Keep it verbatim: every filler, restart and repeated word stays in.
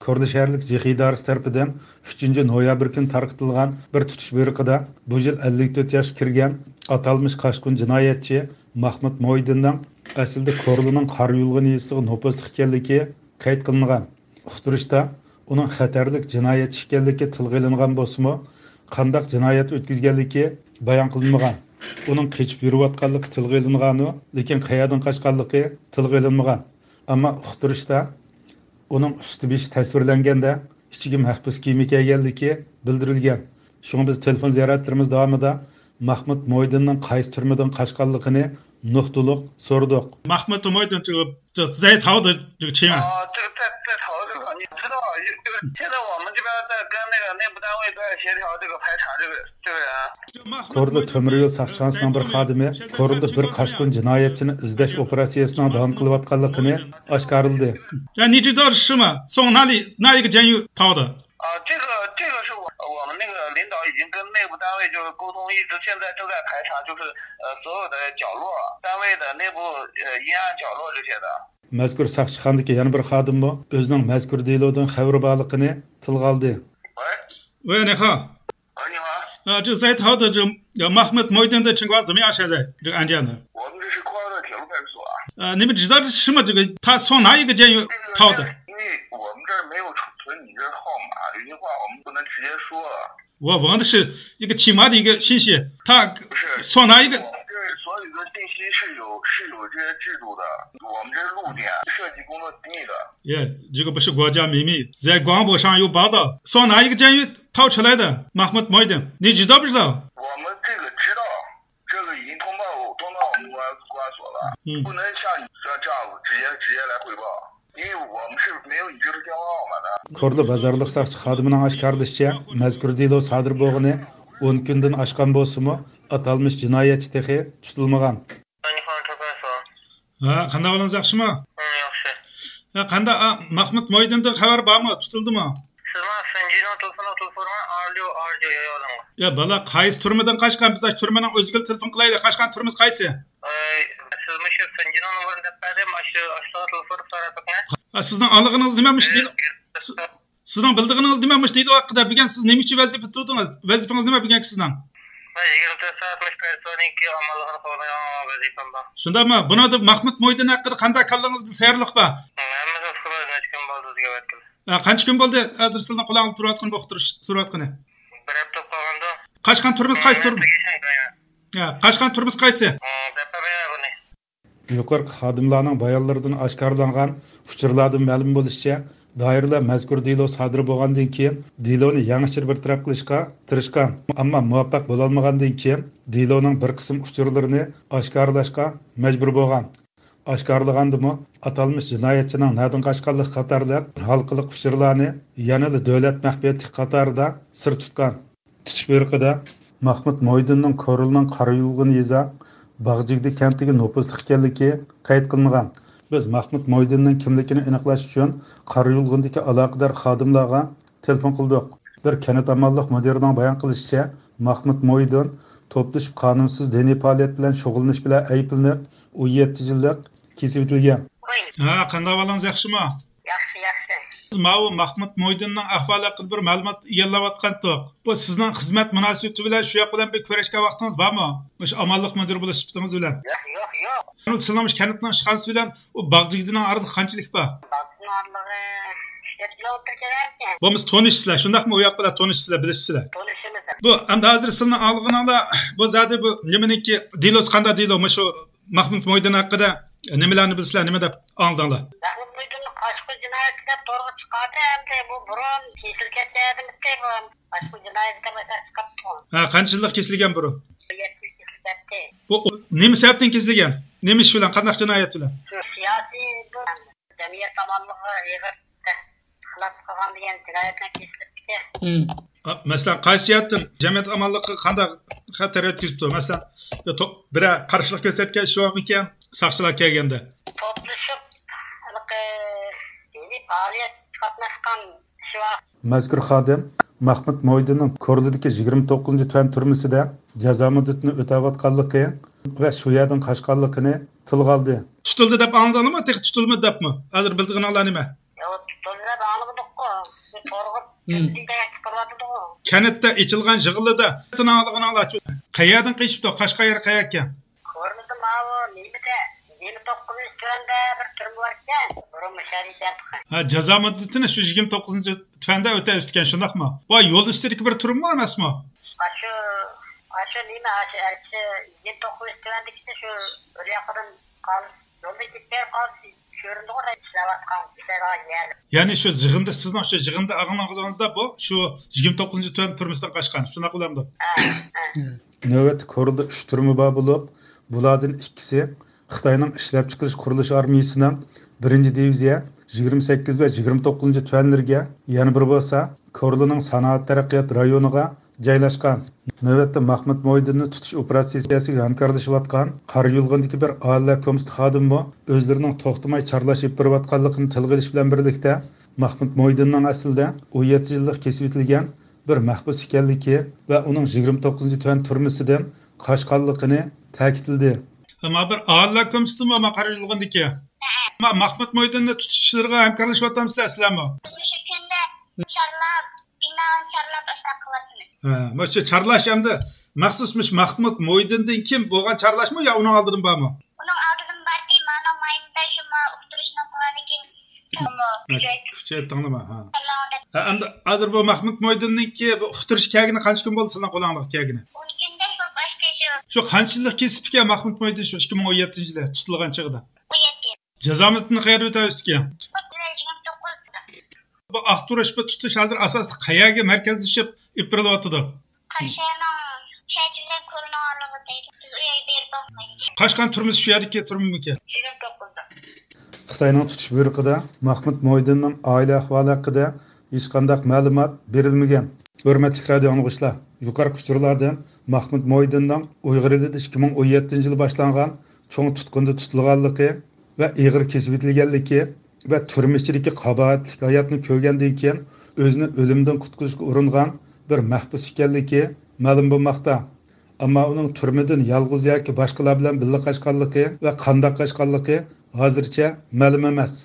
كورلا شەھەرلىك جېخ ئىدارىسى تەرىپىدىن ئۈچىنچى نويابىر كۈنى تارقىتىلغان بىر تۇتۇش بۇيرۇقىدا بۇ يىل ئەللىك تۆت ياشقا كىرگەن ئاتالمىش قاچقۇن جىنايەتچى مەخمۇت مۇھىدىننىڭ ئەسلىدە كورلىنىڭ قارا يۇلغۇن يېزىسىغا نوپۇزلۇق ئىكەنلىكى قەيت قىلىنغان. ئۇقتۇرۇشتا ئۇنىڭ خەتەرلىك جىنايەتچى ئىكەنلىكى تىلغا ئېلىنغان بولسىمۇ، قانداق جىنايەت ئۆتكۈزگەنلىكى بايان قىلىنمىغان. ئۇنىڭ قېچىپ يۈرۈۋاتقانلىقى تىلغا ئېلىنغانۇ، لېكىن قەيەردىن قاچقانلىقى تىلغا ئېلىنمىغان. ئەمما ئۇقتۇرۇشتا ئۇنىڭ ئۈستى-بېشى تەسۋىرلەنگەندە، ئىچىگە مەھبۇس كىيىمى كىيگەنلىكى بىلدۈرۈلگەن. شۇڭا بىز تېلېفون زىيارەتلىرىمىز داۋامىدا مەخمۇت مۇھىدىننىڭ قايسى تۈرمىدىن قاچقانلىقىنى نۇقتىلىق سورىدۇق. مەخمۇت مۇھىدىن 这个，这个在逃的这个情况。 اه，这个在在逃这个，你知道，这个现在我们这边在跟那个内部单位在协调这个排查这个，这个人。 كورلا تۆمۈر يول ساقچىخانىسىنىڭ بىر خادىمى كورلىدا بىر قاچقۇن جىنايەتچىنى ئىزدەش ئوپېراتسىيىسىنىڭ داۋام قىلىۋاتقانلىقىنى ئاشكارىلىدى. 哎，你知道是什么？从哪里，哪一个监狱逃的？ 啊，这个这个是我我们那个领导已经跟内部单位就是沟通，一直现在正在排查，就是呃所有的角落，单位的内部呃阴暗角落这些的。 مەزكۇر ساقچىخانىدىكى يەنە بىر خادىممۇ ئۆزىنىڭ مەزكۇر دېلودىن خەۋىرى بارلىقىنى تىلغا ئالدى. 喂。 喂，你好。 喂，你好。 啊，这个在逃的这个，呃，Mahmud Moidin 的情况怎么样？现在这个案件呢？ 我们这是快乐铁路派出所啊。 呃，你们知道这是什么？这个他从哪一个监狱逃的？ 因为我们这儿没有存存你这号码，有些话我们不能直接说了。 我问的是一个起码的一个信息，他从哪一个？ 我们这所有的信息是有是有这些制度的，我们这是路点，涉及工作机密的。 也，这个不是国家秘密，在广播上有报道，从哪一个监狱逃出来的？Mahmud Moidin，你知道不知道？ 我们这个知道，这个已经通报通报我们公安公安所了， 嗯。 不能像你这这样子直接直接来汇报，因为我们是没有你这个电话号码的。 كورلا بازارلىق ساقچى خادىمىنىڭ ئاشكارىلىشىچە، مەزكۇر دېلو سادىر بولغىنى ئون كۈندىن ئاشقان بولسىمۇ، ئاتالمىش جىنايەتچى تېخى تۇتۇلمىغان. 你好，这边说。 ھە، قانداق ئەھۋالىڭىز، ياخشىمۇ؟ ھە، ياخشى. ھە، قانداق، ئا، مەخمۇت مۇھىدىندىن خەۋەر بارمۇ؟ تۇتۇلدىمۇ؟ سىزمۇ فېنجىنىڭ تېلېفونىغا تېلېفون قىلىڭ، ئارجۇ، ئارجۇ ياياۋلىڭغا. يا بالا، قايسى تۈرمىدىن قاچقان؟ بىز ئاشۇ تۈرمىنىڭ ئۆزىگىلا تېلېفون قىلايلى. قاچقان تۈرمىسى قايسى؟ ئەي، سىز مۇشۇ فېنجىنىڭ نومۇرىنى دەپ بەردىم، ئاشۇ، ئاشۇلارغا تېلېفون قىلىپ سوراپ بېقىڭ. ھە، سىزنىڭ ئاڭلىغىنىڭىز نېمە مۇشۇ دېلو؟ سىزنىڭ بىلىدىغىنىڭىز نېمە مۇشۇ دېلو ھەققىدە؟ بۈگۈن سىز نېمە ئۈچۈن ۋەزىپە تۇتۇڭىز؟ ۋەزىپىڭىز نېمە بۈگۈنكى سىزنىڭ؟ مەن يىگىرمە تۆت سائەت مۇشۇ پەرسونىڭكى ئامانلىقىنى قوغدايدىغان ۋەزىپەم بار. شۇنداقمۇ؟ بۇنىڭدا مەخمۇت مۇھىدىن ھەققىدە قانداق كاللىڭىزدا تەييارلىق بار؟ ھەممىسى ئۇقتۇرمىدىم، نەچچە كۈن بولدى بىزگە ئەۋەتكىلى. ھە، قانچە كۈن بولدى ھازىر سىلىنىڭ قۇلاقىڭدا تۇرۇۋاتقىنى، بۇ ئۇقتۇرۇش تۇرۇۋاتقىنى؟ بىر ھەپتە بولۇپ قالغاندۇ. قاچقان تۈرمىسى قايسى تۈرمە؟ ھە، قاچقان تۈرمىسى قايسى؟ ھە، دەپ بەرمەيمەن بۇنى. يۇقىرىقى خادىملارنىڭ بايانلىرىدىن ئاشكارىلانغان ئۇچۇرلاردىن مەلۇم بولۇشىچە، دائىرىلەر مەزكۇر دېلو سادىر بولغاندىن كېيىن، دېلونى يېڭىچە بىر تەرەپ قىلىشقا تىرىشقان، ئەمما مۇۋەپپەق بولالمىغاندىن كېيىن، دېلونىڭ بىر قىسىم ئۇچۇرلىرىنى ئاشكارىلاشقا مەجبۇر بولغان. ئاشكارىلىغاندىمۇ، ئاتالمىش جىنايەتچىنىڭ نەدىن قاچقانلىقى قاتارلىق ھالقىلىق ئۇچۇرلارنى يەنىلا دۆلەت مەخپىيەتلىكى قاتارىدا سىر تۇتقان. تۇتۇش بۇيرۇقىدا مەخمۇت مۇھىدىننىڭ كورلىنىڭ قارا يۇلغۇن يېزا باغجىگدە كەنتىگە نوپۇزلۇق ئىكەنلىكى قەيت قىلىنغان. بىز مەخمۇت مۇھىدىننىڭ كىملىكىنى ئېنىقلاش ئۈچۈن قارا يۇلغۇندىكى ئالاقىدار خادىملارغا تېلېفون قىلدۇق. بىر كەنت ئامانلىق مۇدىرىنىڭ بايان قىلىشىچە، مەخمۇت مۇھىدىن توپلىشىپ قانۇنسىز دىنىي پائالىيەت بىلەن شۇغۇللىنىش بىلەن ئەيىبلىنىپ، ئون يەتتە يىللىق كېسىۋېتىلگەن. ھە، قانداق ئەھۋالىڭىز، ياخشىمۇ؟ ياخشى، ياخشى. ماۋۇ مەخمۇت مۇھىدىننىڭ ئەھۋالى ھەققىدە بىر مەلۇمات ئىگىلەۋاتقانتۇق. بۇ سىزنىڭ خىزمەت مۇناسىۋىتى بىلەن شۇ ياق بىلەن بىر كۆرۈشكەن ۋاقتىڭىز بارمۇ؟ مۇشۇ ئامانلىق مۇدىرى بولۇش سۈپىتىڭىز بىلەن. ياق، ياق، يوق. سىلەرنىڭ مۇشۇ كەنتنىڭ ئىشخانىسى بىلەن ئۇ باغ جىگدىنىڭ ئارىلىقى قانچىلىك بار؟ باغ جىگدىنىڭ ئارىلىقى ئۈچ تۆت كىلومېتىر كېلەركەن. بولمىسا تونۇشسىزلەر، شۇنداقمۇ؟ ئۇ ياق بىلەن تونۇشسىزلەر، بىلىسىزلەر. تونۇشىمىز. بۇ ئەمدى ھازىر سىلىنىڭ ئاڭلىغىنىڭلار، بۇ زادى بۇ نېمىنىڭكى دېلوسى، قانداق دېلو؟ مۇشۇ مەخمۇت مۇھىدىن ھەققىدە نېمىلەرنى بىلىسىلەر، نېمە دەپ ئاڭلىدىڭلار؟ مەخمۇت مۇھىدىننى قاچقۇن جىنايەتچى دەپ تورغا چىقاردى، ئەمدى بۇ بۇرۇن كېسىلگەن ئادەم ئىدى بۇ. قاچقۇن جىنايەتچى دەپ ئاشكارا چىقارتتى. ھە، قانچە يىللىق كېسىلگەن بۇرۇن؟ يەتتە يىل كېسىلگەنتى. بۇ، ئۇ، نېمە سەۋەبتىن كېسىلگەن؟ نېمە ئىش بىلەن، قانداق جىنايەت بىلەن؟ شۇ سىياسىي، بۇ جەمئىيەت ئامانلىقىغا ئېغىر خىلاپلىق قىلغان دېگەن جىنايەت بىلەن كېسىلىپتىكەن. ھىم. ئا، مەسىلەن، قايسى جەھەتتىن جەمئىيەت ئامانلىقىغا قانداق خەتەر يەتكۈزۈپتۇ؟ مەسىلەن، بىر تو-، بىرەر قارشىلىق كۆرسەتكەن ئىش بارمىكەن ساقچىلار كەلگەندە؟ توپلىشىپ، ھېلىقى دىنىي پائالىيەت قاتناشقان ئىش بار. مەزكۇر خادىم مەخمۇت مۇھىدىننىڭ كورلىدىكى يىگىرمە توققۇزىنچى تۈەن تۈرمىسىدە جازا مۇددىتىنى ئۆتەۋاتقانلىقى ۋە شۇ يەردىن قاچقانلىقىنى تىلغا ئالدى. تۇتۇلدى دەپ ئاڭلىدىڭلارمۇ؟ تېخى تۇتۇلمىدى دەپمۇ؟ ھازىر بىلىدىغىنىڭلار نېمە؟ ياق، تۇتۇلدى دەپ ئاڭلىمىدۇققۇ. تورغا، ھىم، چىقىرىۋاتىدىغۇ. كەنتتە ئېچىلغان يىغىنلىدا ئاڭلىغىنىڭلارچۇ، قەيەردىن قېچىپتۇ؟ قەشقەر يەر قەيەركەن؟ كورلىدىم ئاۋۇ نېمىدە، يىگىرمە توققۇزىنچى تۆۋەندە بىر تۈرمە باركەن، بۇرۇن مۇشەھەردە. ھە، جازا مۇددىتىنى شۇ يىگىرمە توققۇزىنچى تۆۋەندە ئۆتەۋېتىپتىكەن، شۇنداقمۇ؟ ۋاي، يول ئۈستىدىكى بىر تۈرمىمۇ ئەمەسمۇ؟ ئاشۇ، ئاشۇ نېمە، ئاشۇ ئەلچى يىگىرمە توققۇزىنچى تۆۋەندىكىسى شۇ بىر ياقىدىن قال، يولدا كېتىپ قالسا كۆرۈنىدىغۇ، ئىشلەۋاتقان، ئىشلەيدىغان يەر. يەنى شۇ يىغىندا، سىزنىڭ شۇ يىغىندا ئاڭلىغىنىڭىزدا بۇ شۇ يىگىرمە توققۇزىنچى تۆۋەن تۈرمىسىدىن قاچقان، شۇنداق بولامدۇ؟ ھە، ھە. نۆۋەتتە كورلىدا ئۈچ تۈرمە بار بولۇپ، بۇلاردىن ئىككىسى خىتاينىڭ ئىشلەپچىقىرىش قۇرۇلۇش ئارمىيىسىنىڭ بىرىنچى دىۋىزىيە يىگىرمە سەككىز ۋە يىگىرمە توققۇزىنچى تۈەنلىرىگە، يەنە بىرى بولسا كورلىنىڭ سانائەت تەرەققىيات رايونىغا جايلاشقان. نۆۋەتتە مەخمۇت مۇھىدىننى تۇتۇش ئوپېراتسىيەسىگە ھەمكارلىشىۋاتقان قارا يۇلغۇندىكى بىر ئائىلە كومىتېتى خادىمىمۇ ئۆزلىرىنىڭ توختىماي چارلاش ئېلىپ بېرىۋاتقانلىقىنى تىلغا ئېلىش بىلەن بىرلىكتە، مەخمۇت مۇھىدىننىڭ ئەسلىدە ئون يەتتە يىللىق كېسىۋېتىلگەن بىر مەھبۇس ئىكەنلىكى ۋە ئۇنىڭ يىگىرمە توققۇزىنچى تۈەن تۈرمىسىدىن قاچقانلىقىنى تەكىتلىدى. ئەمما بىر ئائىلە كومىتېتىمۇ قارا يۇلغۇندىكى. ئەمما مەخمۇت مۇھىدىننى تۇتۇش ئىشلىرىغا ھەمكارلىشىۋاتامسىلەر سىلەرمۇ؟ مۇشۇ كۈندە چارلاپ، بىنانى چارلاپ ئاشۇنداق قىلىۋاتىمىز. ھە، مۇشۇ چارلاش ئەمدى مەخسۇس مۇشۇ مەخمۇت مۇھىدىندىن كېيىن بولغان چارلاشمۇ يا ئۇنىڭ ئالدىدىن بارمۇ؟ ئۇنىڭ ئالدىدىن باردى، مانا ماينىدا شۇ ما ئۇقتۇرۇشنى قىلغاندىن كېيىن، ھە، كۈچەيتىڭلىما، ھە. ھە، ئەمدى ھازىر بۇ مەخمۇت مۇھىدىننىڭكى بۇ ئۇقتۇرۇش كەلگىنى قانچە كۈن بولدى سىلەرنىڭ قولۇڭلارغا كەلگىنى؟ ئون كۈندەك بولۇپ ئاشتى شۇ. شۇ قانچە يىللىق كېسىپتىكەن مەخمۇت مۇھىدىن شۇ ئىككى مىڭ ئون يەتتىنچى يىلى تۇتۇلغان چېغىدا؟ ئون يەتتە يىل. جازا مۇددىتىنى قەيەردە ئۆتەۋېتىپتىكەن؟ يىگىرمە توققۇز. بۇ ئاختۇرۇش، بۇ تۇتۇش ھازىر ئاساسلىق قەيەرگە مەركەزلىشىپ ئېلىپ بېرىلىۋاتىدۇ؟ قاراشياينىڭ شەھەرچىلەر كۆلىنىڭ ئالدىغا دەيدۇ. بىز ئۇ يەرگە بېرىپ باقمايمىز. قاچقان تۈرمىسى شۇ يەردىكى تۈرمىمىكەن؟ يىگىرمە توققۇزدا. خىتاينىڭ تۇتۇش بۇيرۇقىدا مەخمۇت مۇھىدىننىڭ ئائىلە ئەھۋالى ھەققىدە ھېچقانداق مەلۇمات بېرىلمىگەن. ھۆرمەتلىك رادىئو ئاڭلىغۇچىلار، يۇقىرىقى ئۇچۇرلاردىن مەخمۇت مۇھىدىننىڭ ئۇيغۇر ئېلىدا ئىككى مىڭ ئون يەتتىنچى يىلى باشلانغان چوڭ تۇتقۇندا تۇتۇلغانلىقى ۋە ئېغىر كېسىۋېتىلگەنلىكى ۋە تۈرمە ئىچىدىكى قاباھەتلىك ھاياتنى كۆرگەندىن كېيىن ئۆزىنى ئۆلۈمدىن قۇتقۇزۇشقا ئۇرۇنغان بىر مەھبۇس ئىكەنلىكى مەلۇم بولماقتا. ئەمما ئۇنىڭ تۈرمىدىن يالغۇز ياكى باشقىلار بىلەن بىللە قاچقانلىقى ۋە قانداق قاچقانلىقى ھازىرچە مەلۇم ئەمەس.